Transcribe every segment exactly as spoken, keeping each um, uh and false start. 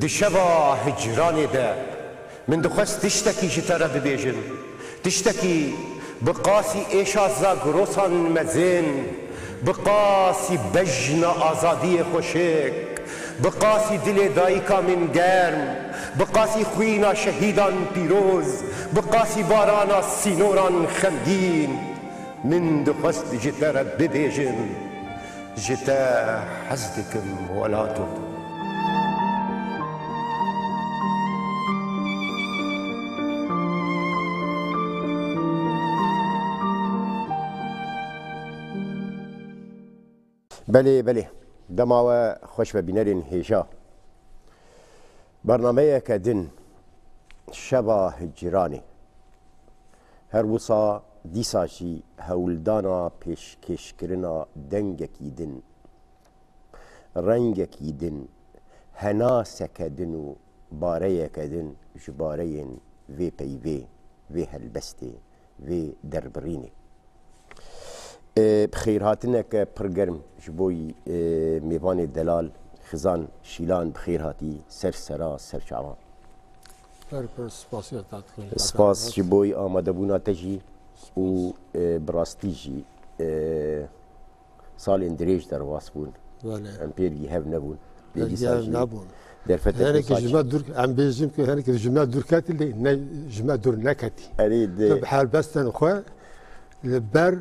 Di şeva hicranê de min dixwest tiştekî ji te re bibêjim. Tiştekî bi qasî êşa zagrosan mezin, bi qasî bejna azadiyê xweşik, bi qasî dilê dayika min germ, bi qasî xwîna şehîdan pîroz, bi qasî barana sînoran xemgîn. Min dixwest ji te re bibêjim. Ji te hez dikim welato. Belê, belê. Dema we xweş be bînerên hêja. Bernameyeke din, Şeva Hicranê. Her wisa dîsa jî hewldana pêşkêşkirina dengekî din, rengekî din, henaseke din û bareyeke din ji bareyên vê peyvê, vê helbestê, vê derbirînê. E, bi xêrhatineke pir germ ji bo yî, e, mêvanê delal Xizan Şîlan bi xêr hatî ser sera ser çavan. Her pir spasiya te dikim. Spas ji bo yî amadebûna te jî û, e, bi rastî jî, e, salên dirêj derbas bûn. Belê. Em pêrgî hev nebûn. Pêrgî Pêrgî hev jî nebûn. Derfeteke Henekî saç. Ji me dûr, em bêjin ku henekî ji me dûr ketî lê ne, ji me dûr neketî. Erê de. Tu bi helbestên xwe li ber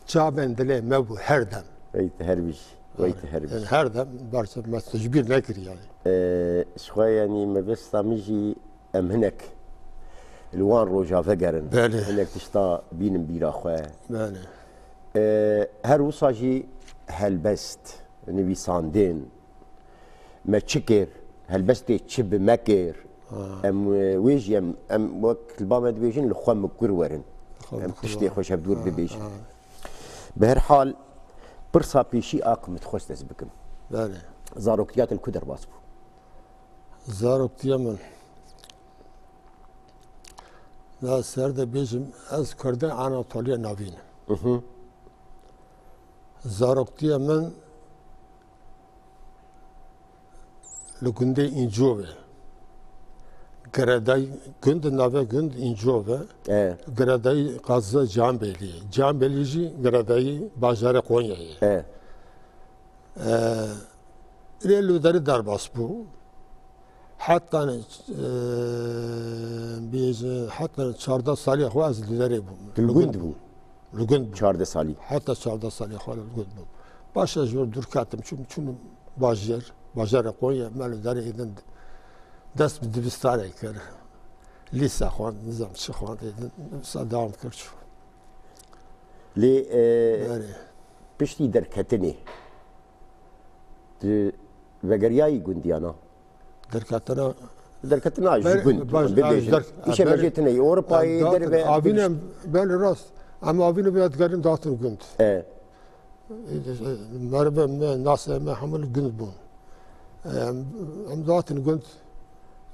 çavên dilê me bû her dem. Wey te her bijî. Wey te her bijî. Yani her dem berçe me tu ji bîr nekirî yani. Ee, ji xwe yani mebesta min jî em hinek li wan roja vegerin. Belê. Hinek tişta bînin bîra xwe. Belê. Ee, her wisa jî helbest, nivîsandin, me çi kir, helbestê çi bi me kir, Ha. em, e, wê jî em, em wek li ba me dibêjin, li xwe mikur werin. Xwe Em mikur tiştê werin. xwe ji hevdûr Ha, bibêjin. ha. Bi her hal, pirsa pêşî a ku min dixwest ez bikim. Belê. Zaroktiya te li ku derbas bû? Zaroktiya min. Na ser de bêjim, ez Kurdê Anatoliya Navîn im. Mhm. Zaroktiya min li gundê Încovê. Giredayî gund, navê gund Încov e. E. Giredayî qazê Canbêlî. Canbêlî jî giredayî bajarê Konyayê. E. E, lê li derî derbas bû. Heta, e, bêje, heta çardeh salî xwe ez li derê bûm. Tu li gund bû? Li gund bûm. Çardeh salî. Heta çardeh salî xwe li gund bûm. Paşê ji wir dûr ketim, çûm, çûm bajêr, bajarê Konya, me li derê êdin dest bi dibistanê kir. Lîse xwend, nizam çi xwend, êdin, wisa dewam kir çû. Lê, e, Belê. piştî derketinê, tu vegeriyayî gundiya na? Derketina Derketina ji Ber-, gund, baş-, bibêjin. derk-, Îşe ber-, mejê tune yê Ewropayê, em derve. Avîn em, belê rast. Em avînê vê digerin datin gund. E. Merive me, nasê me hemû li gund bûn. Em, em datin gund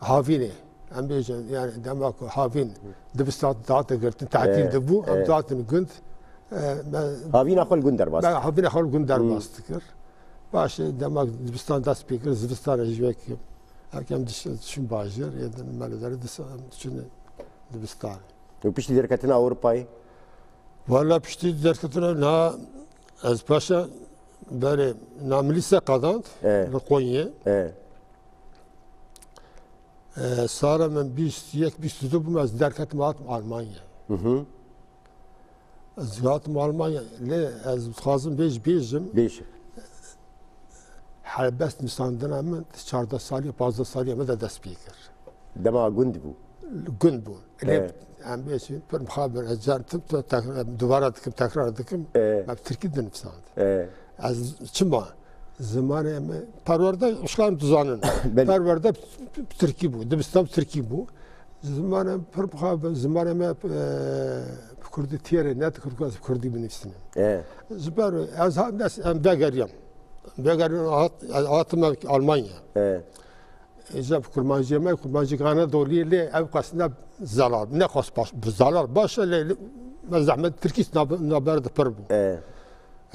havînê. Em bêjin, yani dema ku havîn dibistan dihate girtin, tehtîl E, dibû, em e. datin gund. E, me Havîna xwe li gund derbas. Me havîna xwe li gund derbas Hmm. dikir. Paşê dema dibistan dest pê kir, zivistan jî wek herkem diş-, diçûn bajêr, êdin me li derê dis-, em diçûn dibistan. Û piştî derketina Ewropayê? Wala piştî derketina na ez paşa berê na min lîse qedand E. li Konyê. E. E, sala min bîst yek, bîst û du bûm, ez derketim hatim Almanya. Hı hı. Ez hatim Almanya, lê ez dixwazim vê jî bêjim. Bêje. Helbest nivîsandina min di çardeh salî, pazdeh salî min de dest pê kir. Dema gund bû. Gund bû. Lê Evet. em bêjin, pir mixabir, ez car tim, tu tekrar, dubara dikim, tekrar dikim, Evet. me bi tirkî dinivîsand. Evet. Ez çima? Zimanê me, perwerde, uşkan dizanin. Belê. Perwerde tirkî bû, dibistan tirkî bû. Zimanê pir mixabir, zimanê me, e, bi kurdî têrê nedikir ku ez bi kurdî binivîsînim. Evet. Ji ber ez ha-, nes-, em vegeriyam. Vegeriyam, hat-, hatime Almanya. Evet. Îca bi kurmanciyê me, kurmancî Anadoliyê lê ew qas ne zelal, ne xas baş, bi zelal baş e, lê, lê me zehmet tirkî nabe-, naber de pir bû. E.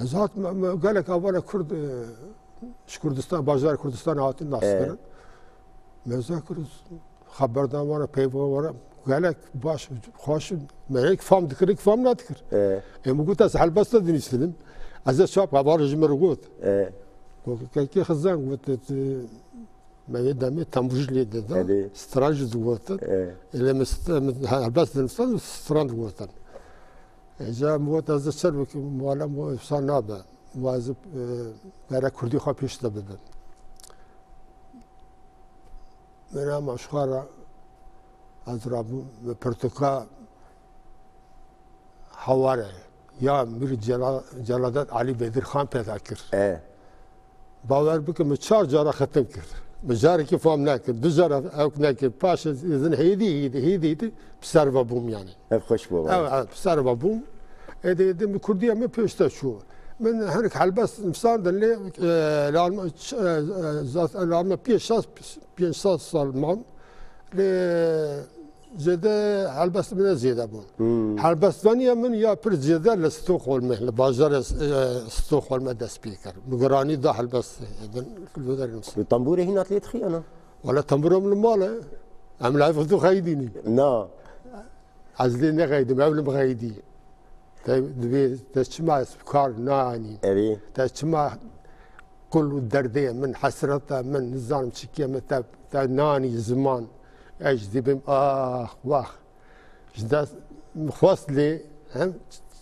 Ez hat me, me gelek avara Kurd, e, ji Kurdistan, bajarê Kurdistan hatin nas E. kirin. Me zor kir, xeberdan were, peyva were, gelek baş, xweş, me yek fam dikir, yek fam nadikir. E. Em got, ez helbesta dinîştinim. Ez ê çap heval ji min re got. E. Got, kekê Xizan, got, e, me yê demê tembûr jî lê dida. Erê. Stran jî digotin. E. Êlê min st-, min helbest dinivîstan, stran digotin. Êca min got, ez ê çer bikim, malem got, wisa nabe. Û ez, e, gerek kurdî xwe pêş de bibim. Min ama ji xwe re ez rabûm, min pirtûka Haware ya Mîr Cela-, Celadet Alî Bedirxan peyda kir. E. Bawer bike, min çar cara xetim kir. Min carekî fam nekir, du cara ewk nekir. Paşê ez hêdî, hêdî, hêdî, hêdî bi ser ve bûm yanî. Ev xweş bû. Ew, ew, bi ser ve bûm. Êdî, êdî min kurdiya min pêş de çû. Min hinek helbest nivîsandin lê, e, li Alman-, ç-, e, e, zat-, li Alman-, pênc şas, pênc şas sal man. Lê zêde helbest min ne zêde bûn. Hmm. Helbestvanîya min ya pir zêde li Stockholmê, li bajarê, e, Stockholmê dest pê kir. Min giranî da helbest, e, din, li Wî tembûrê hîna lê dixiyana? Wala tembûra min li mal e. Em li ev xwe xeydînî. Na. Ez lê nexeydim, ew li min xeydî. Te divê, te çima ez bi kar naanî? Erê. Te çima qul û derdê min, hesreta min, nizanim çikê min, te, te naanî ziman. Ez dibim, ax, wax. Ji dest min xwest lê, hem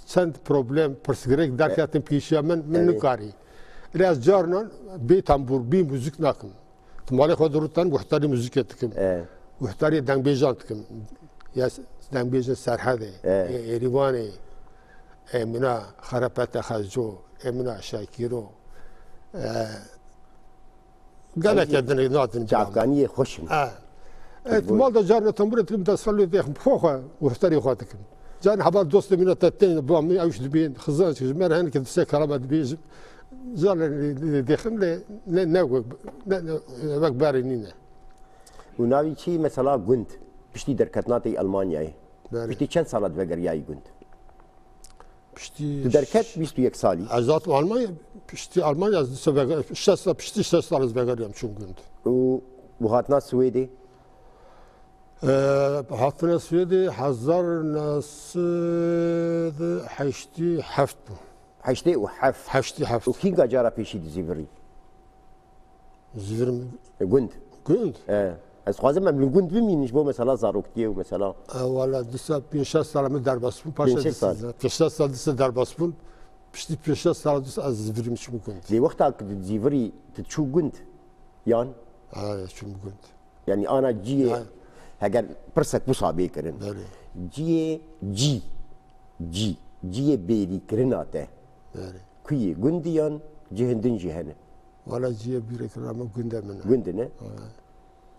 çend problem, pirsgirêk derketin pêşiya min, min Erê. nikarî. Lê ez carinan bê tembûr, bê muzîk nakim. Di malê xwe de rûten guhdarî muzîkê dikim. E. Guhdarî dengbêjan dikim. Ya s-, dengbêjên Serhedê, E. ê Êrîvanê, ê mina Xerepete Xezco, ê mina Şakîro. E, gelek Çavkaniyê din, na din çavkaniyê xweş in. E. E, di mal de carna tembûrê dikim, destxwe lê dêxim, xwe xwe, guhdarî xwe dikim. Carna heval dostê mina te tên, ba min ew ji dibên, xizan ji me re hene ke dise kelama dibêjim. Zalê dêxim lê ne, ne wek, ne, ne, wek berê nîne. Û navî çi mesela gund? Piştî derketina te yê Almanyayê. Belê. Piştî çend sala divegeriyayî gund? Piştî Tu derket bîst û yek salî. Ez hatim Almanya, piştî Almanya ez dîsa veger-, şeş sal, piştî şeş sal ez vegeriyam çûm gund. Û, û hatina Swêdê? Ee, hatina Swêdê hezar neh sed heştê heft bû. Heştê û heft. Heştê heft. Û kînga cara pêşî dizîvirî? Zîvirim. E, gund. Gund? E. Ez dixwazim em li gund bimînin ji bo mesela zaroktiyê û mesela. E, wala dîsa pênc şeş sala min derbas bûn. Paşa Pênc şeş sal. Dîsa, pênc şeş sal dîsa derbas bûn. Piştî pênc şeş sala dîsa ez zîvirim çûm gund. Lê wexta ku tu dizîvirî tu çû gund? Yan? Ha, çûm gund. Yanî ana ciyê, Ha. heger pirsek wisa bê kirin. Belê. Ciyê cî, cî, ciyê bêrîkirina te. Belê. Ku yê gundî yan cihên din jî hene? Wala ciyê bêrîkirina min gund e min e. Gund e ne? Ha.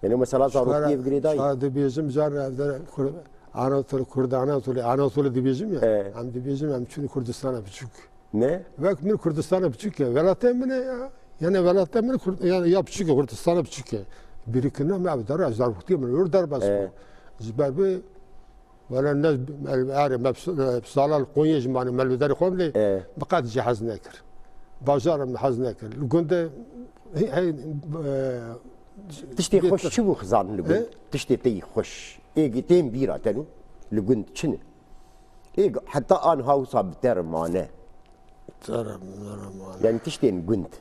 Yanî mesela zarokiyê bi girêdayî? Çar dibêjim, car evde Kur-, Anatol, Kurd Anatolê, Anatolê dibêjim ya. He. Em dibêjim, em çûn Kurdistana biçûk. Ne? Wek min Kurdistana biçûk e. Welatê min e ya. Yani welatê min Kurd-, ya, ya biçûk e, Kurdistana biçûk e. Bêrîkirina me ev dera, zaroktiya min yor derbas bû. E. Ji ber vê, wela ne, erê, me bi, bi sala li Konyê jî mane, me li derê xwe lê E. bi qet jî hez nekir. Bajar min hez nekir. Li gundê, hey, hey, e, Tiştê xweş çi bû Xizan li gund? E? Tiştê te yî xweş. Ê, tên bîra te nû li gund çi ne? Ê, heta anha wisa bi te re mane. Te re, te re mane. Yani tiştên gund.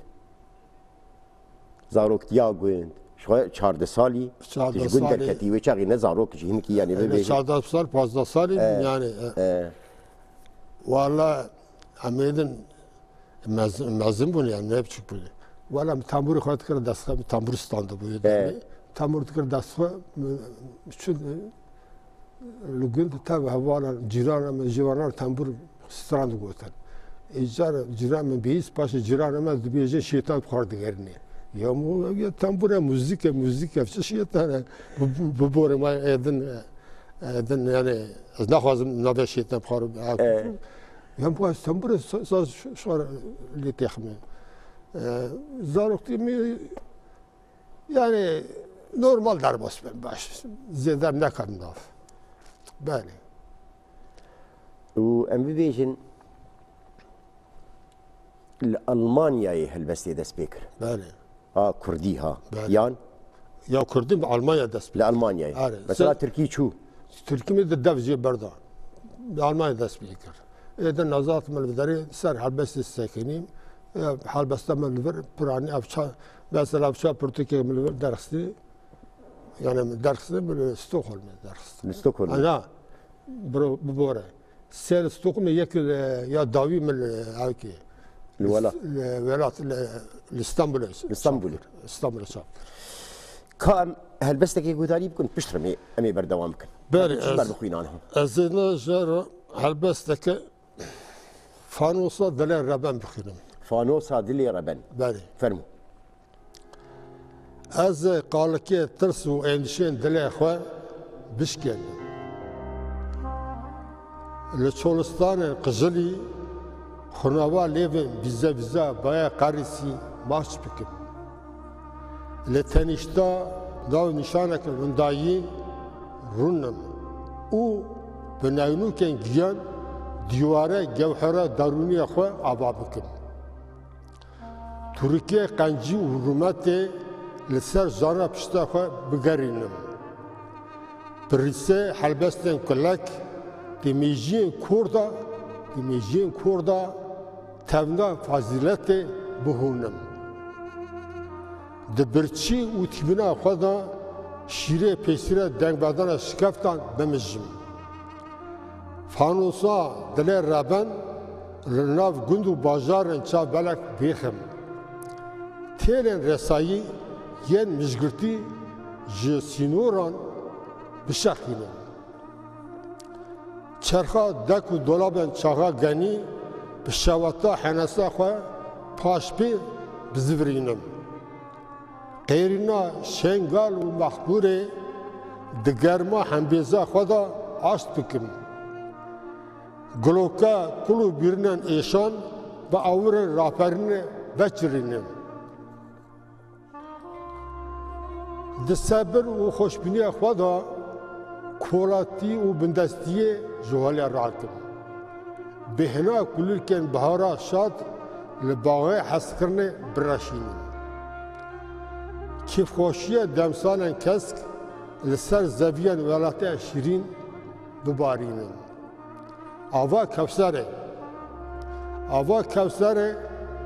Zaroktiya gund. Ji xwe çardeh salî, Çardeh tu ji gund salî. derketî, wê çaxî ne zarok jî, hinkî yani Ene bibêjin. çardeh sal, pazdeh salî E, yani, e. e. Wala em êdin mez-, mezin bûn yani, ne biçûk bûn. Wala min tembûrê xwe dikir dest xwe, min tembûr standibû yê E. demê. Tembûr dikir dest xwe, min, çûn, e, Li gund tev hevalan, cîranan me, cîwanan tembûr stran digotin. Ê car cîran min bihîst, paşê cîranan me dibêjin şêtan bi xwe re digerinê. Ya mu-, ya tembûr e, muzîk e, muzîk e, çi şêtan e? Bi, bi, bi borê me êdin, êdin yani ez naxwazim navê şêtan bi xwe re. E. Ya bu ez tembûr e, sa-, saz şu, şu an lê têxime. E, zaroktiya min Yani normal derbas bim baş. Zêde em nekan nav. Belê. Û em bibêjin li Almanyayê helbestê dest pê kir. Belê. Ha kurdî ha. Belê. Yan? Ya Kurdî bi Almanya dest pê. Li Almanyayê. Are, Mesela se- Tirkî çû. Tirkî min di dev jê berda. Bi Almanya dest pê kir. Ê de nezat min li derê ser helbestê sekinîm. Ê, helbesta min li vir piranî ev ça, mesela ev ça pirtûkê min li vir derxistî. Yani min derxistî, min li Stockholmê derxistî. Li Stockholmê. Ana, bro, bibore. Ser Stockholmê yek, e, ya dawî min, e, ew kê. Li welat. Li welat, li, li Stenbolê. Li Stenbolê. Stenbolê çap kir. Ka em helbestekê guhdarî bikin, pişt re em ê, em ê berdewam bikin. Belê, Em ê ez, ber bixwînan. Ez ê ne jero helbesteke Fanosa Dilê Reben bixwînim. Fanosa Dilê Reben. Belê. Fermo. Ez ê qalikê tirs û êndişên dilê xwe bişkênim. Li çolistanên qijilî xunava lêvên bîze bîza bayê qerîsî maç bikim. Li tenîşta nav nîşaneke windayî rûnim û bi neynûkên giyan dîware gewhera derûniyê xwe ava bikim. Turikê qencî û rûmetê li ser jana pişta xwe bigerînim. Pirîsê helbestên kulek di mêjiyên kor de, di mêjiyên kor de tevna fazîletê bihûnim. Di birçî û tîbina xwe de şîrê pêsîra dengbedana şikeftan bimijim. Fanosa Dilê Reben li nav gund û bajarên çavbelek bêxim. Têlên resayî yên mijgirtî ji sînoran bişeqînim. Çerxa dek û dolabên çaxa genî bi şewata henesa xwe paşpê bizivirînim. Qêrîna Şengal û Mexmûrê di germa hembêza xwe de aşt bikim. Giloka kul û bîrinên êşan bi awirên raperînê veçirînim. Di sebir û xweşbîniya xwe de kolatî û bindestiyê ji holê rakim. Bêhna kulîlkên bihara şad li baxê hezkirinê bireşînin. Kêfxweşiya demsalên kesk li ser zeviyên welatê şîrîn bibarînin. Ava Kewserê. Ava Kewserê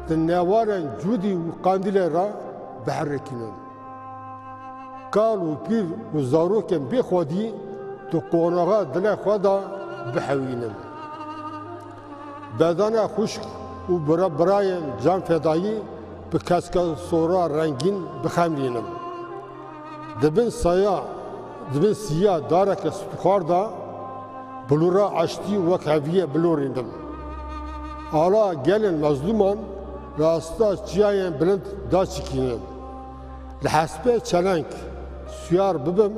di nêwarên Cûdî û Qandîlê re biherikînin. Kal û pîr û zarokên bêxwedî di qonaxa dilê xwe de bihewînin. Bedena xwişk û bira-, birayên canfedayî bi keska sora rengîn bixemlînim. Di bin saya, di bin siya dareke stûxar de bilûra aştî wek heviyê bilorînim. Ala gelên mezlûman li asta çiyayên bilind daçikînim. Li hespê çeleng siyar bibim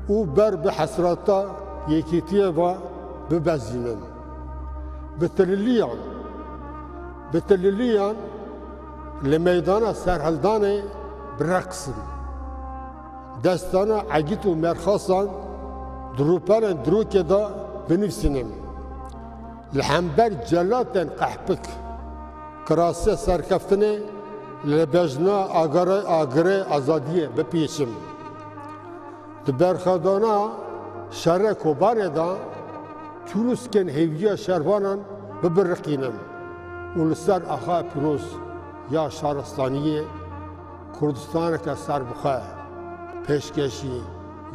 û ber bi hesreta yekîtiyê ve bibezînim. Bi tililiyan, bi tililiyan li meydana serhildanê bireqsim. Destana egît û merxasan di rûpelên dirokê de binivîsînim. Li hember celatên qehpik, kirasê serkeftinê li bejna agare-, agirê azadiyê bipêçim. Di berxwedana şerê Kobanê de çûrûskên hêviya şervanan bibiriqînim û li ser axa pîroz ya şaristaniyê Kurdistaneke serbixwe pêşkêşî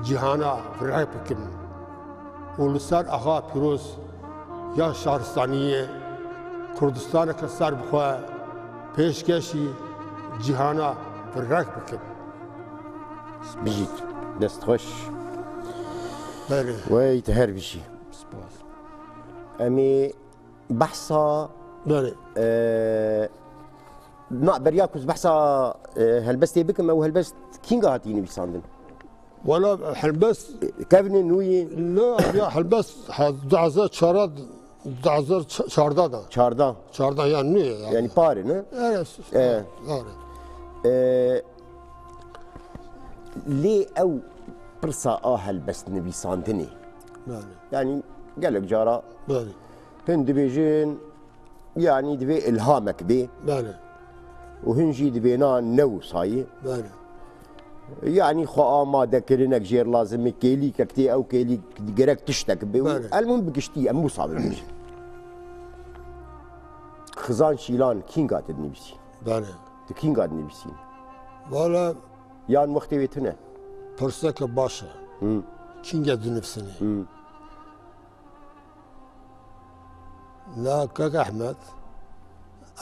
cîhana virek bikim û li ser axa pîroz ya şaristaniyê Kurdistaneke serbixwe pêşkêşî cîhana virek bikim. Bijît. Dest xweş. Belê. Wey, te her bijî. Spas. Em ê behsa, Belê. E, na, beriya ku ez behsa, e, helbestê bikim, ew helbest kînga hatî nivîsandin? Wala helbest E, kevnê nû yê? Ne, ya helbest ha-, du hezar çar, du hezar çarda da. Çarda. Çarda ya nû ye ya. Yani parê ne? Evet. E. Parê. E, Lê ew pirsa a helbestnivîsandinê. Belê. Yanî gelek cara Belê. Hin dibêjin, yanî divê ilhamek bê. Belê. Û hin jî divê na ne wisa yê. Belê. Yanî xwe amade kirinek jêr lazim e, kêlîkek tê, ew kêlîk gerek tiştek be û Belê. Elmûn bi giştî em wisa bibêjin. Xizan Şîlan kînga te dinivîsî? Belê. Tu kînga dinivîsî? Vala Yan wextê wê tune? Pirseke baş e. Hı. Kînga dinivîsînê? Hı. La Kak Ehmed,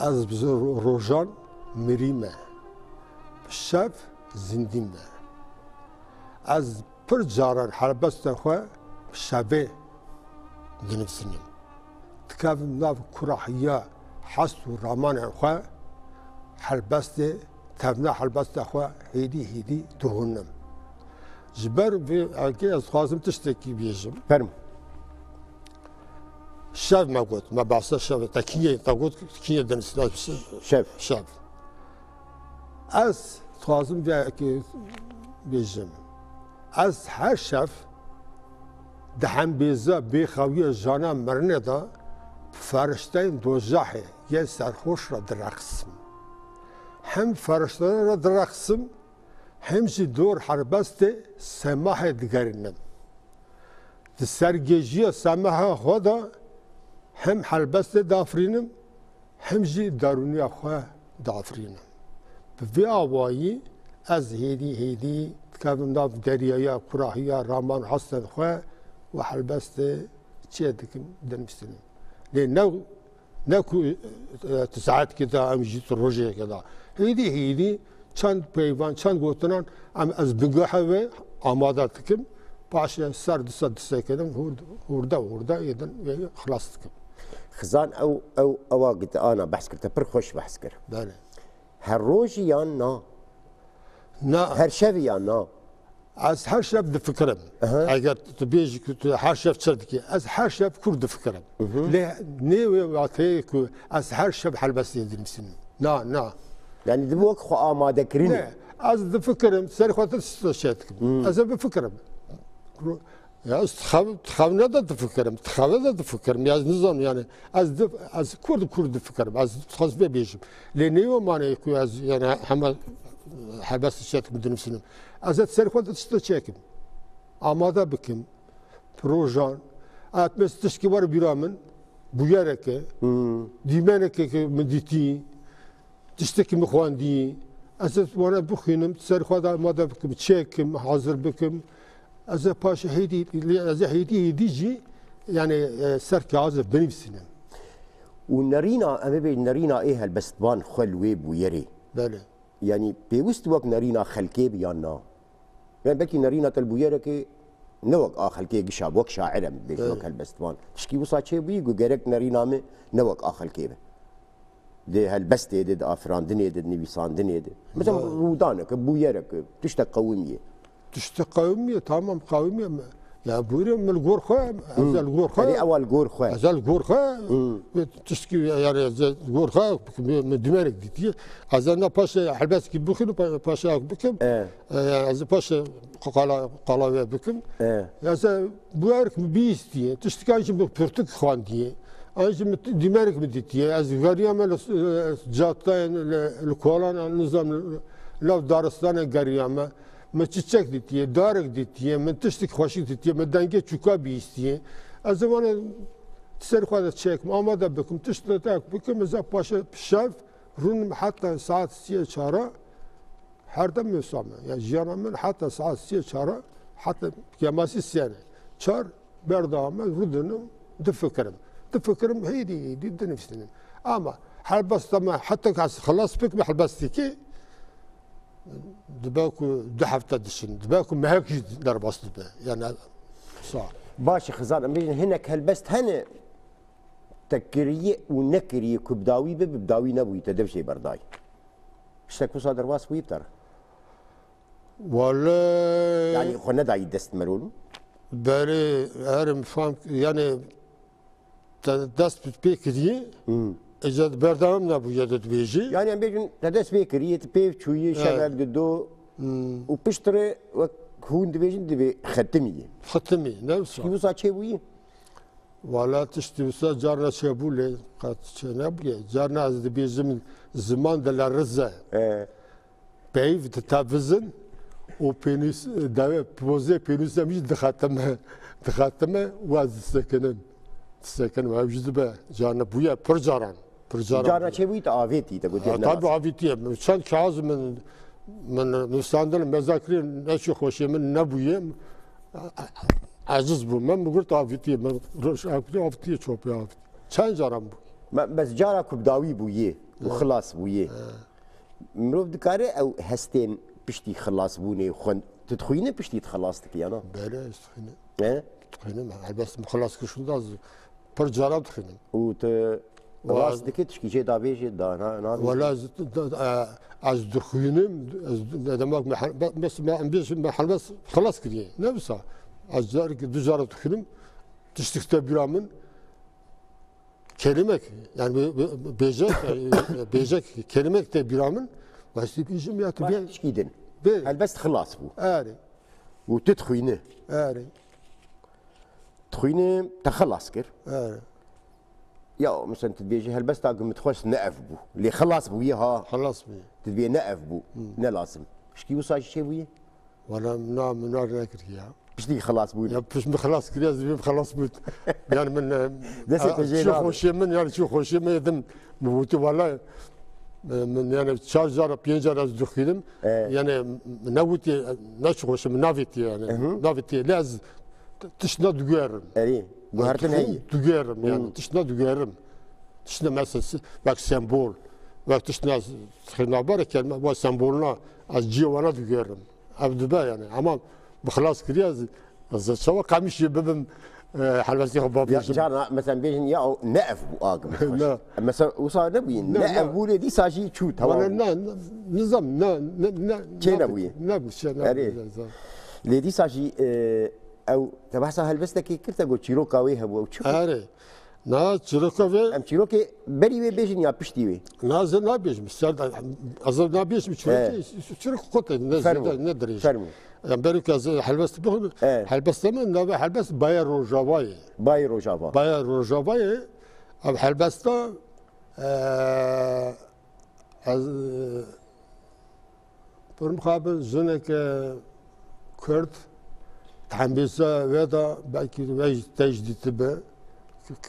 ez bi ro-, rojan mirî me, bi şev zindî me. Ez pir caran helbesta xwe bi şevê dinivîsînim. Dikevim nav kurahiya hest û ramanên xwe, helbestê, tevna helbesta xwe hêdî hêdî dihûnim. Ji ber vê erkê ez dixwazim tiştekî bêjim. Fermo. Şev me got, me behsa şev, te kî yê, te got kî yê din, Şev. Şev. Ez dixwazim vê bêjim. Ez her şev di hembêza bêxewiya jana mirinê de bi ferişteyên dozahê yên serxweş re direqsim. Hem ferişteyan re direqsim, hem jî dor helbestê semahê digerînim. Di sergêjiya semaha xwe de hem helbestê diafirînim, hem jî darûniya xwe diafirînim. Bi vê awayî ez hêdî hêdî dikevim nav deryaya kurahiya raman hestên xwe û helbestê çê dikim, dinivîsînim. Lê ne Ne ku, e, tu saetkê de, em jî tu rojekê de. Hêdî hêdî çend peyvan, çend gotinan em ez bingehê wê amade dikim. Paşê ser disa disekinim, hûrd-, hûrde hûrde êdin wê xilas dikim. Xizan ew, ew, ewa gitana behs kir, te pir xweş behs kir. Belê. Her rojî yan na? Na. Her şevî yan na? Ez her şev difikirim. Aha. Eger tu bêjî ku tu her şev çi dikî, ez her şev kur difikirim. Mhm. Lê nê wê wateyê ku ez her şev helbestê dinivîsim. Na, na. Yanî dibe wek xwe amadekirinê. Ne, ez difikirim, serê xwe tişt çê dikim. Hmm. Ez ê bifikirim. Ya ez dixev-, dixevine de difikirim, dixeve de difikirim. Ya ez nizanim yani. Ez dif-, ez kur, kur difikirim. Ez dixwazim vê bêjim. Lê ne yo mane ku ez yani hema helbestê çê dikim, dinivîsim. Ez ê serê xwe de tişt çêkim. Amade bikim. Projan. Etmez tişkî were bîra min. Bûyereke. Hmm. Dîmeneke ke min dîtî. Tiştekî min xwendî. Ez ê wana bixwînim, serê xwe de amade bikim, çêkim, hazir bikim. Ez ê paşê hêdî, ez ê hêdî, hêdî jî, yani, e, ser kaxizê binivîsînim. Û nerîna, em ê bêjin nerîna ê helbestvan xwe li wê bûyerê. Belê. Yanî pêwist wek nerîna xelkê bi yan na? Yanî belkî nerîna te li bûyerekê ne wek a xelkê gişa, wek şair em dibêjin, Evet. wek helbestvan. Tişkî wisa çêbûyî ku gerek nerîna min ne wek a xelkê be. Di helbestê de, di afirandinê de, di nivîsandinê de. Mesela Evet. rûdaneke, bûyereke, tiştek qewimiye. Tiştek qewimiye, tamam qewimiye. Ya bûyerê min li gor xwe, ez Hmm. li gor xwe. Erê ewa li gor xwe. Ez li gor xwe. Hmm. Tiştkî yani ez li gor xwe, min, min dîmenek dîtiye. Ez ne paşê helbestkî bixwînim, pa-, paşê bikim. E. E, yani ez paşê qala, qala wê bikim. E. Ez bûyerek min bihîstiye. Tiştikan jî min pirtik xwendiye. An jî min dîmenek min dîtiye. Ez geriyame li, e, cadeyên, li, li kolan, nizam, li nav daristanê geriyame. Min çiçek dîtiye, darek dîtiye, min tiştek xweşik dîtiye, min dengê çûka bihîstiye. Ez ê wana ser xwe de çêkim, amade bikim, tiştek bikim, ez ê paşê şev rûnim heta saet siyê çara, herdem wisa me. Ya jiyana min heta saet siyê çara, heta kemasî siyane. Çar berdewam me, rûdinim, difikirim. Difikirim, hêdî, hêdî, dinivîsînim. Ama helbesta me, heta ku ez xilas bikim, helbestekî, Dibe ku du hefte diçin, dibe ku mehek jî derbas dibe. Yani, sa. Baş e, Xizan, em bêjin hinek helbest hene te kiriye û nekiriye ku bi dawî be, bi dawî nebûyî, te dev jê berdayî. Tiştek wisa derbas bûyî bi te re? Wale Yani xwe nedayî dest merûn? Berê herim fam, yani te dest bi pê kiriye, Hmm. îca berdewam nebûye de dibêjî. Yani em bêjin te dest pê kiriye, tu pê çûyî, Evet. şevek dido Hmm. û piştre wek hûn dibêjin dibê xetimî. Xetimî, ne wisa? Kî wisa çêbûyî? Wala tiştî wisa carna çêbû lê qet çê nebûye. Carna ez dibêjim ziman de le rize. E. Peyv di te vizin û pênûs, deve, pozê pênûsê min jî dixetime, dixetime û ez disekinim. Disekinim, ew jî dibe. Carna bûye pir caran. Pir caran Carna bûye. Çêbûyî te avêtî, te gotî Ha, ne tabi lazim. Avêtiye. Min çend kaxez min, min nivîsandin, mezakirî neçî xweşê min nebûye. Aciz bû. Min bigirt avêtiye. Min roj avêtiye, avêtiye çopê avêtiye. Çend caran bû. Me, bes cara ku bi dawî bûyê û He. xilas bûyê. He. Mirov dikare ew hestên piştî xilasbûnê xwend-, tu dixwîne piştî tu xilas dikî ya na? Belê, ez dixwînim. He? Dixwînim. Helbest min xilas kir şûnda ez pir cara dixwînim. Û tu Wa- xilas dikî tişkî jê davêjî da na, na Wala ez, da, e, ez dixwînim, ez, ne demek me hel-, be-, bes me, em bêjin me helbest xilas kiriye. Ne wisa? Ez carekî du cara dixwînim, tiştik te bîra min, kelimek, yani bê-, bê-, bêjek, e, bêjek, kelimek te bîra min, westî bêjim ya tu Baş bê-, tişkî din. bê-, Helbest xilas bû. Erê, Û tu dixwîne. erê, Dixwîne te xilas kir. erê. Ya, mesela tu dibêjî helbesta ku min dixwest ne ev bû. Lê xilas bûye ha. Xilas bûye. Tu dibê ne ev bû. Ne lazim. Piştî wisa jî çêbûye? Wala min na, min na nekiriye. Piştî xilas bûye. Ya pişt min xilas kiriye, ez dibêm xilas bût. Yani min, e, Destê te e, jê çi nabe. xweşê min, yani çi xweşê min yedim. Min wîtî wala, e, min yani çar cara, pênc cara ez dixwînim. E. Yani ne wîtî, ne çi xweşê min navêtiye yani. Hı hı. Navêtiye. Lê ez tişt ne diguherim. Erê, guhertin heyî. Diguherim yani. Hı. Tişt ne diguherim. Tişt ne mesela si-, wek sembol. Wek tişt ne xênabarek yani, wek sembolna ez ciyê wana diguherim. Ev dibe yani. Ama bi xilas kiriye ez, ez çawa qemişê bibim, e, helbestê xwe Ya, bavêjim. Carna, mesela bêjin ya o ne ev bû a ku min dixwest. Ne. Mesela wisa nebûye. Ne, Ne, ne. ev bû lê dîsa jî çû, tamam. Wala ne, ne, nizam, ne, ne, ne, Çê ne, nebûye. Nebû, çê nebû, Erê. ne, ne. Lê dîsa jî, e, ew, te behsa helbestekê kir, te got çîroka wê hebû, ew çi bû? Erê. Na çîroka vê Em çîrokê berî wê bêjin ya piştî wê? Na ez nabêjim, ser da, ez nabêjim çîrokê, He. çîrok kote, ne Fermo. zêde, ne dirêj. Fermo. Em berî ku ez helbest bixwim, He. helbesta min navê helbest Baya Rojava ye. Bayê Rojava. Baya Rojava ye. Ev helbesta, e, ez, e, Pir mixabin jineke Kurd di hembêza wê de belkî we jî te jî dîtibe.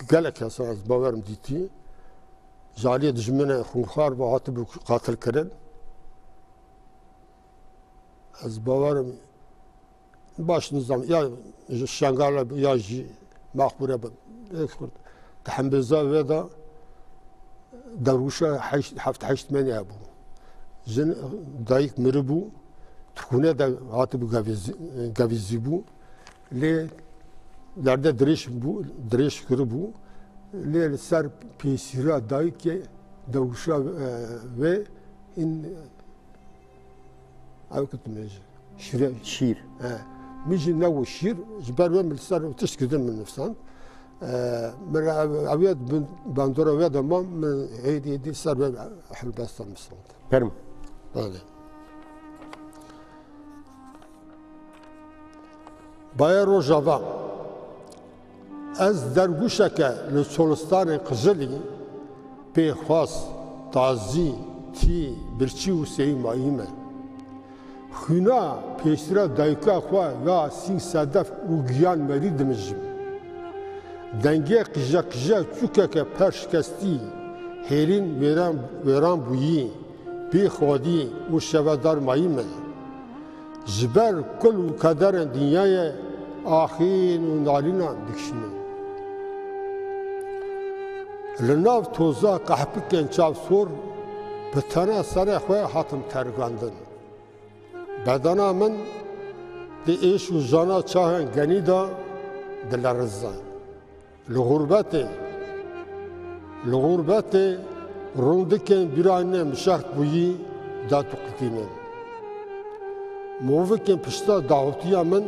Gelek kesan ez bawerim dîtî. Ji aliyê dijminê xunxwar ve hatibû qatilkirin. Ez bawerim baş nizam ya ji Şengala ya jî Mexbûre bi, ê Kurd. Di hembêza wê de derwişa heşt, heft heşt menî hebû. Jin, dayik miribû, di xûnê de hatibû gevîzî-, gevîzîbû. Lê derde dirêj bû, dirêj kiribû. Lê li ser pêsîra dayikê derwişa, e, wê in Ew ku tu mêje. Şîre. Şîr. He. Min jî negot şîr, ji ber wê min li ser tişt kirdin min nivîsand. E, min re ev, ev yê bin bandora wê de mam, min hêdî hêdî ser wê helbesta nivîsand. Fermo. Belê. Bayê Rojava. Ez dergûşeke li Çolistanê Qijilî pêxwas, tazî, tî, birçî û sêyî mayî me. Xwîna pêsîra dayika xwe ya sîng sedef û giyan merî dimijim. Dengê qije qije çûkeke per şikestî, hêrîn wêran, wêran bûyî, bê xwedî û şevedar mayî me. Ji ber kul û kederên dinyayê axîn û nalînan dikişînim. Li nav toza qehpikên çavsor bi tena serê xwe hatim tergandin. Bedena min di êş û jana çaxên genî de dilerize. Li xurbetê, li xurbetê rûndikên bîranê min şext bûyî datuqitînin. Movikên pişta daxutiya min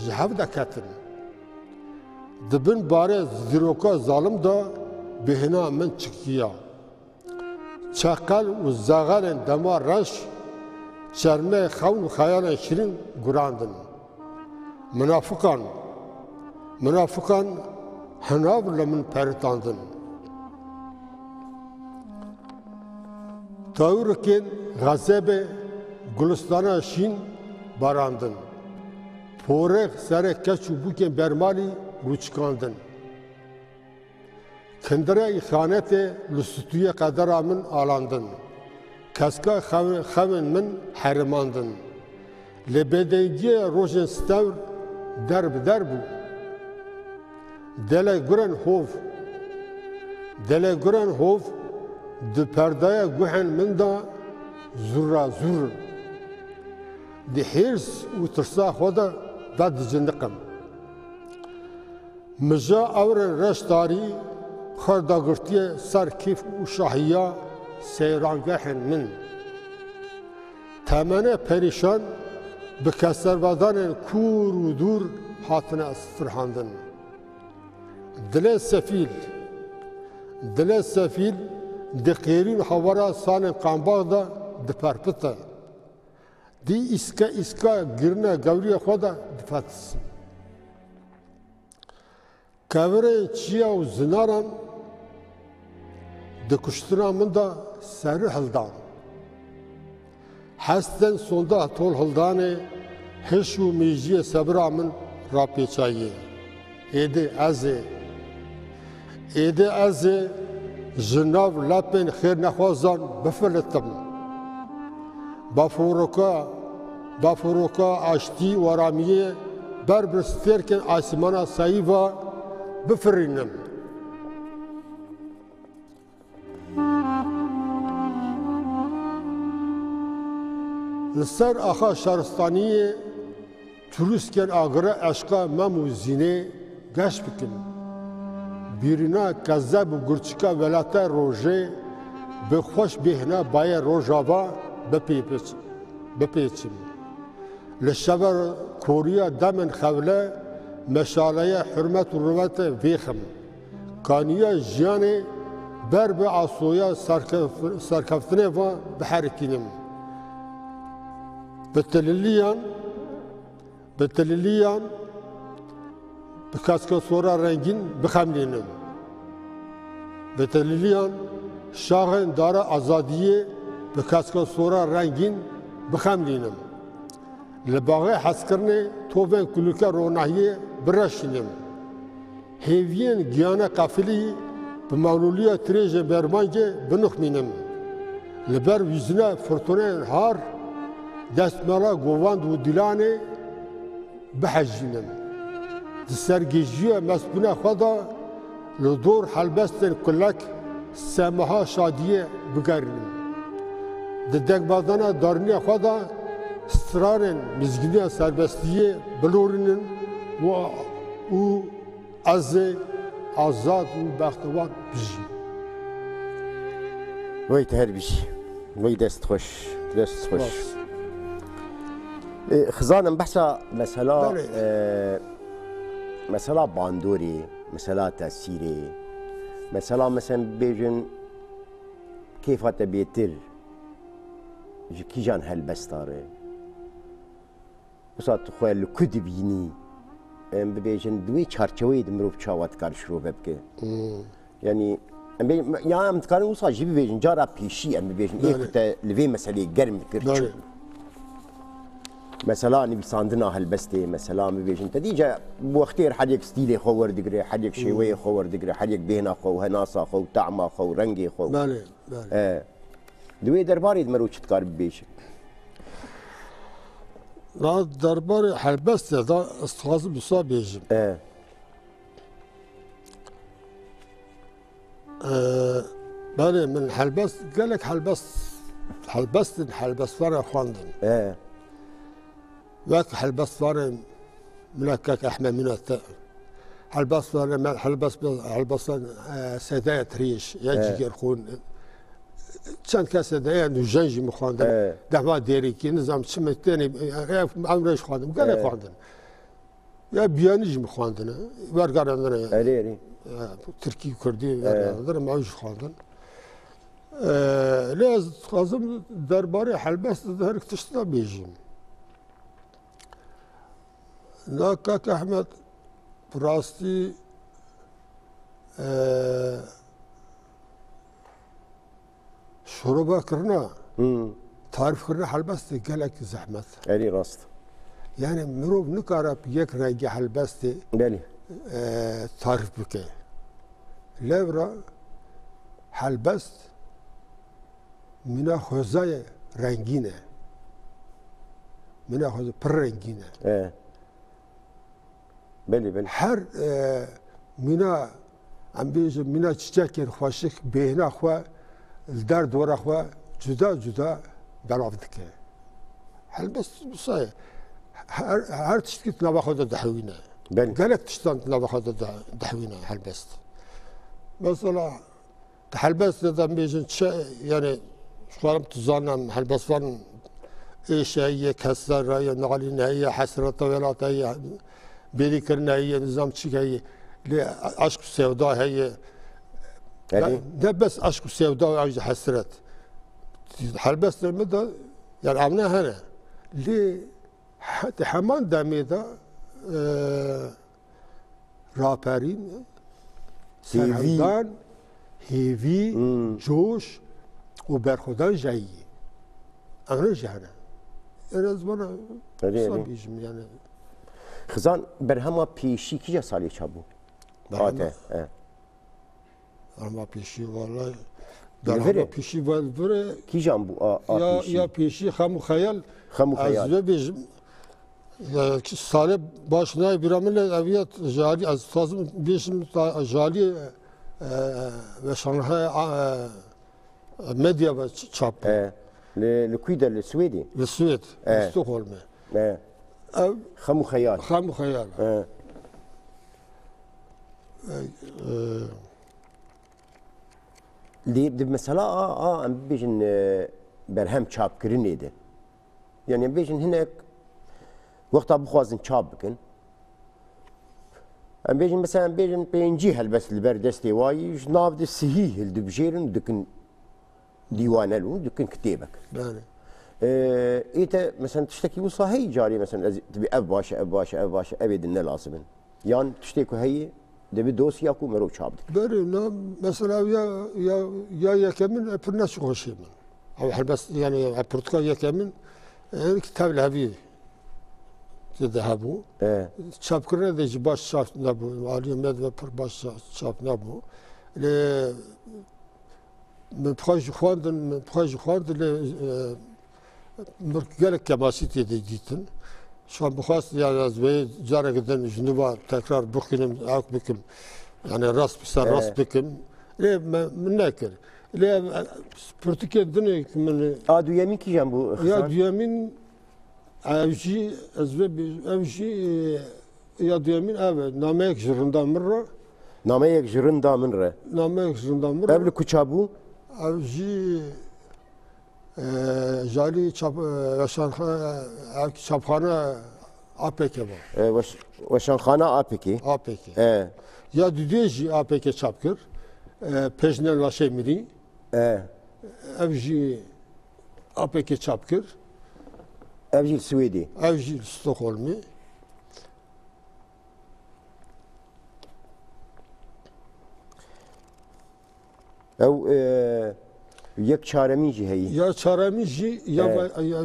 ji hev deketin. Di bin barê dîroka zalim de bêhna min çikiya. Çeqel û zexelên dema reş, çermê xewn û xeyalên şirîn gurandin. Minafiqan, minafiqan hinav li min peritandin. Tawirikên xezebê gulistana şîn barandin. Porê serê keç û bûkên bermalî rûçikandin. Kindirê îxanetê li stûyê qedera min alandin. Keska xew-, xewên min herimandin. Lê bêdengiyê rojên stewr der bi der bû. Delê gurên hov. Delê gurên hov di perdaya guhên min de zurra zurr in. Di hîrs û tirsa xwe de vediciniqim. Mija ewrên reş tarî xwe dagirtiye ser kêf û şahiya seyrangehên min. Temenê perîşan bi keservedanên kûr û dûr hatine sifirhandin. Dilê sefîl, dilê sefîl di qêrîn hawara salên qambax de diperpite. Di îske îska girine gewriya xwe de difetis. Kevirê çiya û zinaran di kuştina min de serî hildan. Hestên sonda tol hildanê hiş û mêjiyê sebira min rapêçayiyê. Êdî ez ê, êdî ez ê ji nav lepên xêrnexwazan bifilitim. Baforoka, baforoka aştî û aramiyê ber bi stêrkên asîmana sayî ve bifirînim. Li ser axa şaristaniyê turîstên agire eşqa Mem û Zînê geş bikin. Bîrîna kezeb û gurçika welata rojê bi xweş bêhna bayê Rojava bipêpiç-, bipêçin. Li şeva koriya demên xewle meşaleya hurmet û rûmetê vêxim. Kaniya jiyanê ber bi asoya serkef-, serkeftinê ve biherikînim. Bi tililiyan, bi tililiyan, bi keska sora rengîn bixemlînim. Bi tililiyan şaxên dara azadiyê bi keska sora rengîn bixemlînim. Li baxê hezkirinê tovên kulîlka ronahiyê bireşînim. Hêviyên giyana qefilî bi mewlûliya tirêjên bermangê binixmînim. Li ber wîzina firtûneyên har, destmala govand û dîlanê bihejînim. Di sergêjiya mestbûna xwe de li dor helbestên kulek semaha şadiyê bigerînim. Di dekbazana darîniya xwe de stranên mizgîniya serbestiyê bilorînim û, û ez ê azad û bextewar bijîm. Wey te her bijî. Wey dest xweş. Dest xweş. Spas. E, Xizan, em behsa mesela, Belê. E, mesela bandorê, mesela tesîrê, mesela, mesela bêjin kêfa te bêtir ji kîjan helbesta re? Wisa tu xwe li ku dibînî? Em bibêjin, di wê çarçeweyê de mirov çawa dikare şirove bike? Hmm. Yanî, em bê, ya em dikarin wisa jî bibêjin, cara pêşî em bibêjin, ê Belê. Ku te li vê meseleyê germ dikir çi Belê. Bû? Mesela nivîsandina helbestê, mesela em bibêjin, te dîce bi wextê re her yek stîlê xwe werdigire, her yek Hmm. şêweyê xwe werdigire, her yek bêhna xwe û henasa xwe û tahma xwe û rengê xwe û Belê, belê. E, di wê derbarê de mero çi dikare bibêje? Na derbarê helbestê de ez dixwazim wisa bêjim. E. E, belê, min helbest, gelek helbest, helbestên helbestvanê xwendin. E. Wek helbestvanê min a kek Ehmed Mîna te, helbestvanê me, helbest, helbestvan, e, Sedaya Tirêj, ya E. Cîgerxûn, çend kes Sedaya nûjen jî min xwendin. E. Dehma Dêrikî, nizam çi min tenê, e, em rêj xwendin, gelek E. xwendin. Ya biyanî jî min xwendine, wergerandine ya. Erê, erê. Ya, tirkî, kurdî, E. wergerandine, me ew jî xwendin. E, lê ez dixwazim derbarê helbestê de her tişt de bêjim. Na kak Ehmed, bi rastî, e, Şurova kirina, Hmm. tarîf kirina helbestê gelek zehmet. Erê rast. Yani mirov nikare bi yek rengî helbestê, belê, e, tarîf bike. Lewra helbest mîna xwezayê rengîn e. Mîna xwezayê pir rengîn e. E. Belê, belê. Her, e, mîna, em bêjin, mîna çiçekên xweşik bêhna xwe li derdora xwe cuda cuda belav dike. Helbest wisa ye. Her, her tiştkî di nava xwe de dihewîne. Belê. Gelek tiştan di nava xwe de de-, dihewîne helbest. Mesela, di helbestê de em bêjin çi, yani, ji xwe tu zanin, helbestvan êş heye, kesera ye, nalîn heye, hesreta welat heye, bêrîkirin heye, nizam çi heye. Lê eşq û sevda heye. Yani, ne bes eşq û sevda, ew jî hesret. Helbestê me de, yani, evne hene. Lê he-, di heman demê de, e, raperîn, hêvî, serhildan, hêvî, hmm, coş û berxwedan jî heye. Evne jî hene. Êrê ez vana, erê, wisa erê, bêjim, yani. Xizan, berhema pêşî kîja salê çap bû? Berhema, ate, e. Berhema pêşî, wallahî, li vir e? Berhema pêşî, wallahî, li vir e. Kîjan bû a, a ya, pêşî? Ya pêşî Xem û Xeyal. Xem û Xeyal. Ez vê bêjim, ya, ki salê baş nayê bîra min, lê ev ya ji alî, ez dixwazim bêjim, ta-, ji alî, e, weşanxeya, e, Medya ve ç-, çap bû. E, li, li kû de, li Swêdê? Li Swêd, e, li Stockholmê. E. Ev Xem û Xeyal. Xem û Xeyal. E. E, e. Lê di mesela a, a, em bibêjin, e, berhem çapkirinê de. Yani em bêjin hinek wexta bixwazin çap bikin. Em bêjin mesela, em bêjin pêncî helbest li ber destê wa yî, ji nav de sihî hildibijêrin û dikin dîwanel û dikin kitêbek. Belê. Ee, ê te mesela tiştekî wisa heyî carê mesela ez, dibê ev baş e, ev baş e, ev baş e, ev ê din ne lazim in. Yan tiştê ku heyî, dibê dosya ku mirov çap dike. Belê, na, mesela ya, ya, ya yekemin, e, pir neçû xweşê min. Ew helbest, yani, e, pirtûka yekemin, e, ki tev li hevî tê de hebû. E. Çapkirine de jî baş çap nebû. Aliyê me de pir baş ça-, çap nebû. Lê min bi xwe jî xwendin, min bi xwe jî xwendin, lê, e, min gelek kemaşî tê de dîtin. Şan bixwest, yani, ez wê careke din ji nû ve tekrar bixwînim, ewk bikim. Yani, rast bi ser rast, e, bikim. Lê me, min nekir. Lê, e, pirtûkên din ê min. A duyemîn kîjan bû, ya Xizan? Duyemîn, ev jî, ez vê bê-, ev jî, e, Ya duyemîn ev e, nameyek ji rinda min re. Nameyek ji rinda min re. Nameyek ji rinda min re. Ev li kuça bû? Ev jî, e, ji alî çap-, e, weşanxe-, ev çapxane A P K bû. E, weş-, weşanxana A P K. A P K. E. Ya dudê jî A P K çap kir. E, Pejnel Laşê Mirî. E. Ev jî A P K çap kir. Ev jî li Swêdê. Ev jî li Stockholmê. Ew, e, yek çaremîn jî heyî. Ya çaremîn jî ya, e, va-, ya,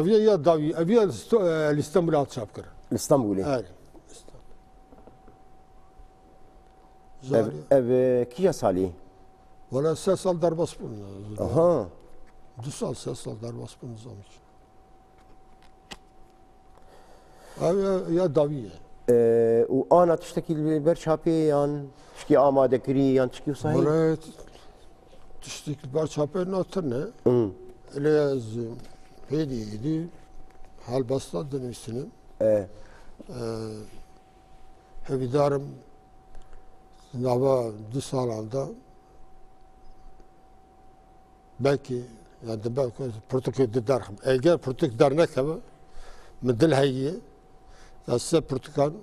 ev ya, ya dawî, ev ya li Sto-, e, li Stenbolê hat çap kirin. Li Stenbolê. Erê. Ev, zarî, ev, e, kîja salî? Wala sê sal derbas bûn. Aha. Du sal, sê sal derbas bûn, nizam çi. Ev ya, ya dawî ye. E, û ana tiştekî li ber çapê yan tiştî amade kirî yan tiştî wisa heye? Wala t-, tiştekî li ber çapê na tune. Hı. Lê ez hêdî hêdî helbesta dinivîsinim. E. E, Hêvîdarim nava du salan de belkî, yani, di belkî pirtûkê di derxim. Eger pirtûk dernekeve, min dil heye, ez sê pirtûkan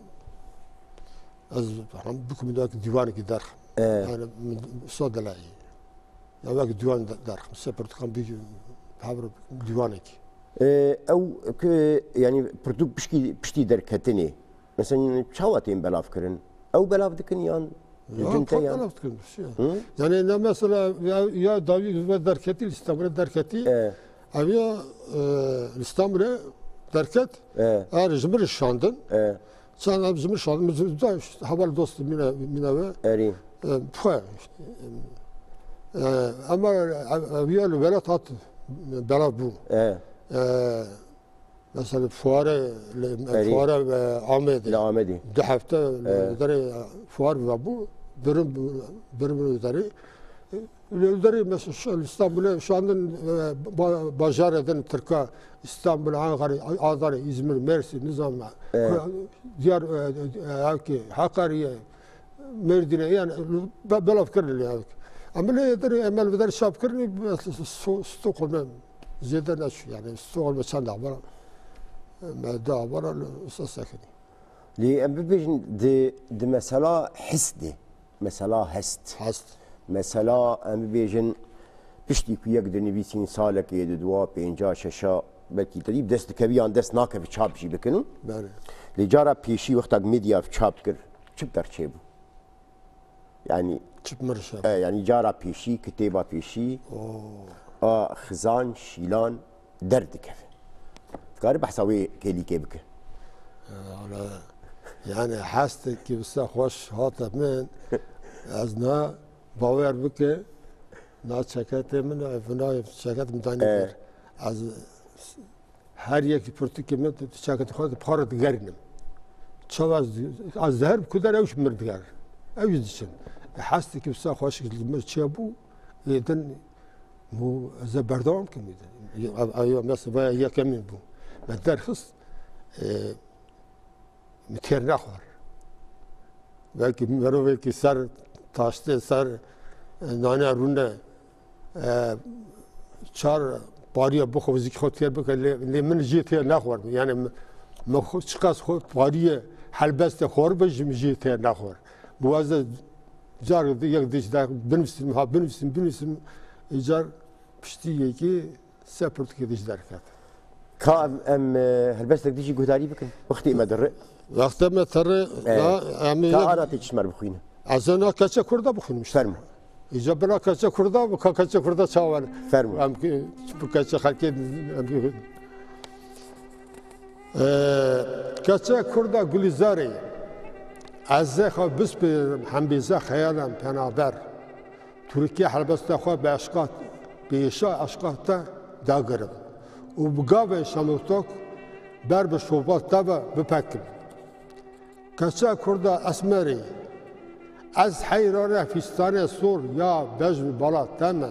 ez hem bikim wekî dîwanekî derxim. E. Yani, min so dil heye. Ya wek dîwan de-, derxim. Sê pirtûkan bî hevre dîwanekî. E, ew ku, yani, pirtûk pişkî, piştî derketinê, mesela, çawa tên belav kirin? Ew belav dikin yan li cin te yan? Ya, belav dikin, şey. Hı? Yani, ne mesela, ya, ya dawî ve derketî, li Stenbolê derketî. E. Ev ya, e, li Stenbolê derket. E. Er ji min şandin. E. Çend em ji min şandin, min ji, da, işte, heval dost mine, mine ve. Erî. E, xwe. E, ama ev, ev ya li welat hat belav bû. E. E, mesela fuare, li, Erî. Fuare, e, Amedê. Li Amedê. Du hefte, E. Li derê fuar ve bû. Birim, birim li derê. Li derê mesela şu, İstanbul'e şandin, e, ba-, bajarê din Tirka, İstanbul, Ankara, Adana, İzmir, Mersin, nizam, Evet. Diyar, e, e, e, ki, Hakkari'ye, Mardin'e, yani, be-, belav kirin yani. Ama li derê, emel bir çap kirin, Sto-, Stockholm'e zêde neçû, yani, Stockholm'e çend avara, me da avara, usta sekini. Lê em bibêjin di, di mesela his de. Mesela hest. Hest. Mesela em bibêjin piştî ku yek dinivîsîn salekê, di dua, pênca, şeşa, belkî te dî bi dest dikevî yan dest nakevî çap jî bikin. Belê. Lê cara pêşî wexta ku medya çap kir, çi bi te re çêbû? Yani, Çi bi min re çêbû? E, yani cara pêşî, kitêba pêşî, Oo. A xizan, şîlan, derdikeve. Dikarî behsa wê kêlîkê bike? Wala, yani hestekî wisa xweş hate min, ez na bawer bike, na çeketê min, ev na çeket min danî Evet. kir. Ez her yek pirtûkê min çeketê xwe di para digerînim. Çawa ez, ez zehir bi kudar ew ji min diger. Ew jî diçin. Hestekî wisa xweş li min çêbû, ê din Bû ez ê berdewam kim. Ev, ev, mesela vaya yekemîn bû. Me derxist, e, min têr nexwar. Belkî mirovekî ser taştê, ser, e, nane rûne, e, çar pariya bixwe, zikî xwe têr bike, lê, lê min jê têr nexwar. Yani min, min xwe, çiqas xwe pariyê helbestê xwar be, ji min jê têr nexwar. Bi waze car yek dij de binivîsim, ha binivîsim, binivîsim, îcar piştî yekê se pirtûkê dij derket. Ka em, em, e, helbestek dijî guhdarî bikin. Wextê me dire. Wextê me tere, E, da, em ka yek ara tê çi ji me re bixwîne? Ez ê na keçe kurda bixwînim işte. Fermo. Îca bila keçe kurda, bi ka keçe kurda çawa ne? Fermo. Em ki, bi keçe xelkê, em ki, Ee, Keçe kurda Gulîzarê, ez zê xwe bispêrim hembêza xeyalan penaber. Tirkiye helbesta xwe bi eşqa, bi êşa eşqa te dagirim û bi gavên şemûtok ber bi şopa te ve bipekim. Keçe kurda esmerê, ez heyrane fîstanê sor ya bejn bala te me.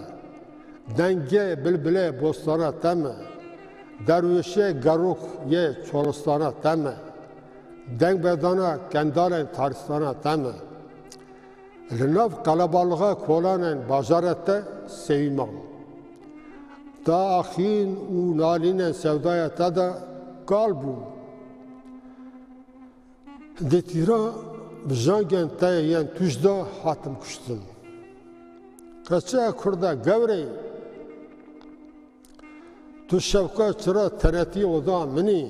Dengê bilbilê bostana te me. Derwêşê gerok yê çolistana te me. Dengbedana kendalên taristana te me. Li nav qelebalixê kolanên bajara te sewî mam. Daxîn û nalînên sewdaya te de kal bûm. Di tîra bi jangên te yên tûj de hatim kuştin. Keçeya kurda gewrê, tu şewqa çira tenetî oda min î,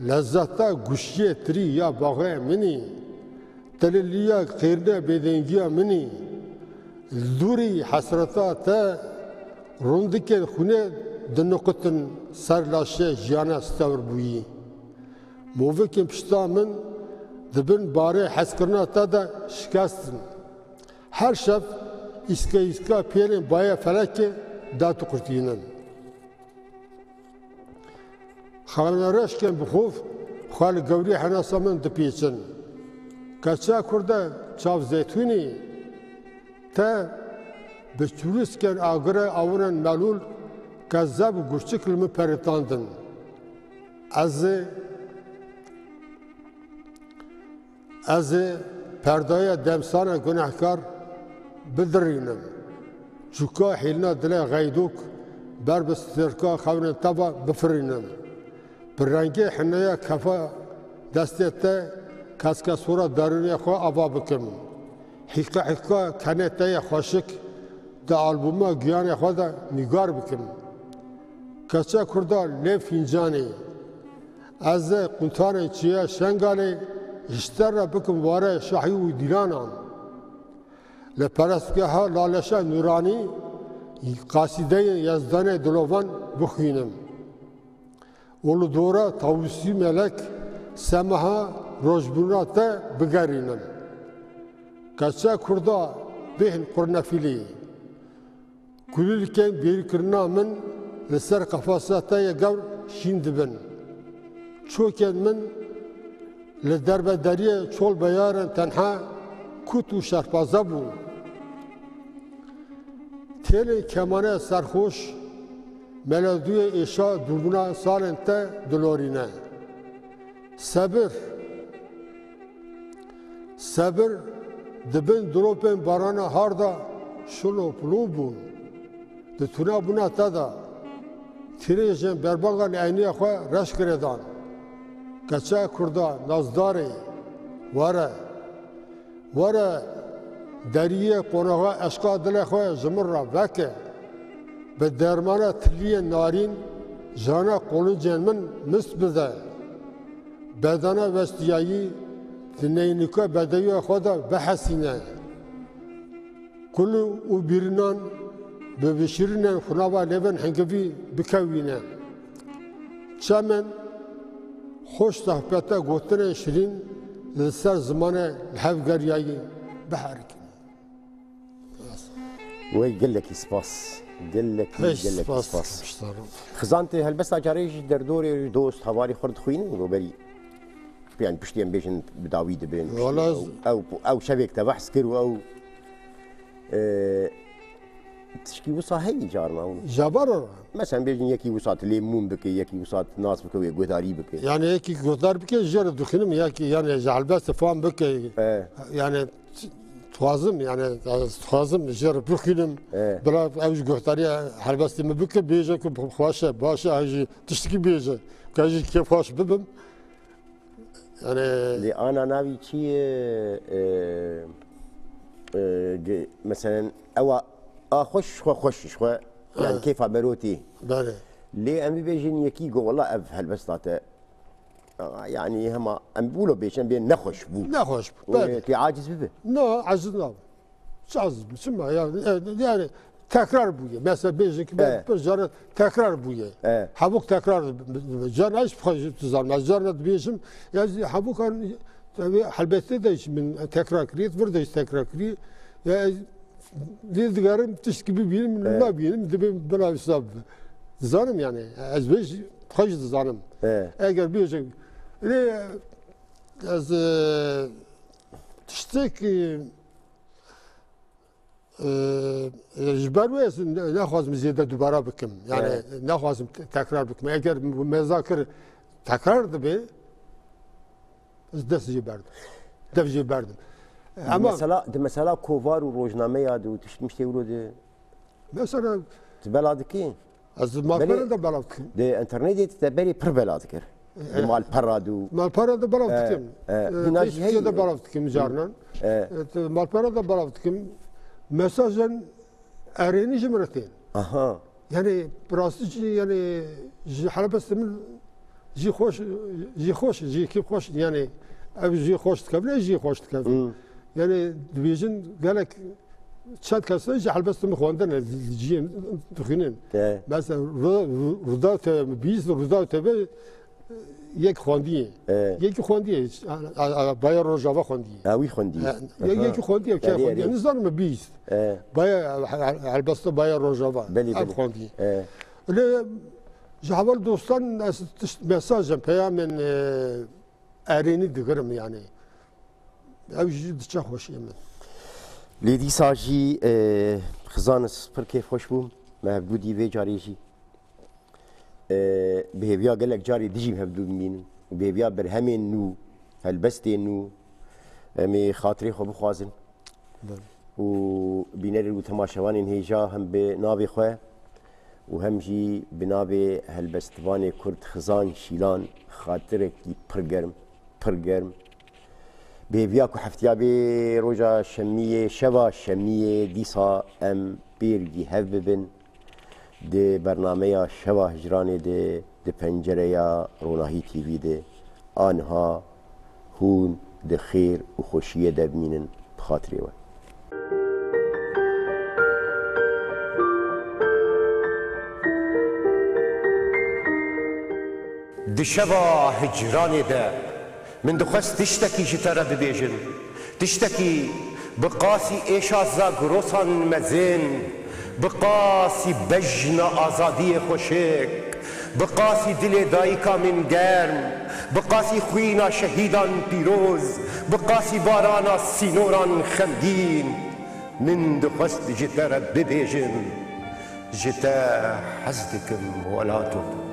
lezzeta guşiyê tirî ya baxê min î, teliliya qêrine bêdengiya min î. Li dûrî hesreta te rûndikên xwînê diniqitin ser laşê jiyana stewr bûyî. Movikên pişta min di bin barê hezkirina te de şikestin. Her şev îske îska pêlên bayê felekê datuqurtînin. Xanereşkên bi xof xwe li gewrî henasa min dipêçin. Keçeya kurda çav zeytûnî, te bi çûriskên agirê awirên melûl, kezeb û gurçik li min perîtandin. Ez ê, ez ê perdaya demsana gunehkar bidirînim. Çûka hîlna dilê xeydûk ber bi stêrka xewnên te ve bifirînim. Bi rengê hineya kefa destê te keskesora derûnê xwe ava bikim. Hîka hîka kenê te yê xweşik di albûma giyanê xwe de nîgar bikim. Keçe kurda lê fîncanê, ez ê quntarên çiya Şengalê ji te re bikim warê şahî û dîlanan. Li perestgeha Laleşa Nûranî qasîdeyên Yezdanê Dilovan bixwînim. û li dora Tawusî Melek semaha rojbûna te bigerînim. Keça Kurda bêhn qurnefîlî. Kulîlkên bîrkirina min li ser qefasa te yê gewr şîn dibin. Çokên min li derbedariyê çolbeyarên tenha kut û şerpaze bûn. Têlên kemane serxweş, melodiyê êşa dûrbûna salên te dilorîne. Sebir. Sebir di bin dilopên barana har de şilo pilo bûn. Di tunebûna te de tîrêjên berbagan eynîya xwe reş girêdan. Keça Kurda nazdarê, were, were deriyê qonaxa eşqa dilê xwe ji min re veke. Bi dermana tiliyên narîn jana qolincên min mist bide. Bedena westiyayî di neynika bedewiya xwe de bihesîne. Kul û bîrinan bi bişirînên xunava lêvên hingivî bikewîne. Çemên xweş, sohbete gotinên şirîn li ser zimanê li hev geriyayî biherikîne. Wey gelekî spas. Gelekî, Hey, gelekî spas, spas. Kiştarim. Xizan, te helbesta carê ji derdorê dost, hevalî xwe dixwînin û berî, yani piştî em bêjin bi dawî dibin, piştî Wala ew, ew, ew şevek te behs kir û ew, e, tişkî wisa heyî carna hûn. Jabar ora. Mesela bêjin yekî wisa tu lê mûn bike, yekî wisa tu nas bike wê guhdarî bike. Yani yekî guhdar bike, jê re dixwînim, yekî yani ji helbestê fam bike. E. Yani dixwazim, yani dixwazim jê re bixwînim. E. Bila ew ji guhdariya helbestê min bike, bêje ku xweş e, baş e, ew jî tiştekî bêje. Ku ez jî kêfxweş bibim. Yani Lê ana navî çi ye? E, e, ge- meselen ewa a xweş xwe xweş ji xwe, yani Ha. kêfa merotî. Belê. Lê em bibêjin yekî go wela ev helbesta te, a, yani hema em wilo bêjin bê nexweş bû. Nexweş bû, Û belê. Tê aciz bibe. No, aciz nabim. Çaz, çima yani, e, yani tekrar bûye. Mesela bêjin ki ben Evet. bir cara tekrar bûye. Evet. Hemûk tekrar, can ez xwe dizanim. Ez carna dibêjim, ya hemûkan tabii helbette de hiç min tekrar kiriye, vir de hiç tekrar kiriye. Ya ez lê digerim tişt gibi bînim, Evet. nabînim, dibê bila hesab. Dizanim yani. Ez bêj, xwe jî dizanim. Evet. Eger bêjin, lê ez, e, tiştek, e, Ee, ji ber wê ez ne- nexwazim zêde dubara bikim. Yani Evet. nexwazim te- tekrar bikim. Eger me zakir tekrar dibe, ez dest jê berdim. Dev jê berdim. Ama Mesela, di mesela kovar û rojnameya de û tişt miştê wilo de mesela tu bela dikî? Ez malpera Belê. de belav dikim. Di internetê te berê pir bela dikir. Di E, malpera de û malpera de belav E, dikim. e, E, hîna jî Facebookê heyî. de belav dikim carnan. E. E, te- malpera de belav dikim. Mesajên erênî ji min re tên. Aha. Yani bi rastî jî yani ji helbestê min jî xweş, jî xweş, jî kî xweş yani ev jî xweş dikevin, ez jî xweş dikevin. Hmm. Yani dibêjin gelek Çend kes ji helbestê min xwendine, li ciyê dixwînin. E. Mesela Ru- Ru- Rûdaw T V min bihîst, Rûdaw T V yek xwendiye. E. Yekî xwendiye, a- a- a- Baya Rojava xwendiye. Ha, wî xwendiye. Ha, Aha. ye- yekî xwendiye, kê Erê, xwendiye. erê. Nizanim bihîst. E. Baya hel- hel- helbesta Baya Rojava. Belê, Ev belê. xwendiye. E. Lê ji heval dostan ez tişt mesajên, peyamên e, erênî digirim yani. Ew jî diçe xweşiyê min. Lê dîsa jî e, Xizan, ez pir kêfxweş bûm. Me hevdû dî vê carê jî. E, bi hêviya gelek carê dijî hevdû bimînin. Bi hêviya berhemên nû, helbestên nû. Em ê xatirê xwe bixwazin. Belê. Û bînerên û temaşevanên hêja hem bi navê xwe û hem jî bi navê helbestvanê Kurd Xizan Şîlan xatirekî pir germ, pir germ. Bi hêviya ku heftiya vê roja şemiyê, şeva şemiyê dîsa em pêrgî hev bibin di bernameya Şeva Hicranê de di pencereya Ronahî T V de. Aniha hûn di xêr û xweşiyê de bimînin, bi xatirê we. Di şeva hicranê de min dixwest tiştekî ji te re bibêjim. Tiştekî bi qasî êşa Zagrosan mezin, bi qasî bejna azadiyê xweşik, bi qasî dilê dayika min germ, bi qasî xwîna şehîdan pîroz, bi qasî barana sînoran xemgîn, min dixwest ji te re bibêjim, ji te hez dikim welato.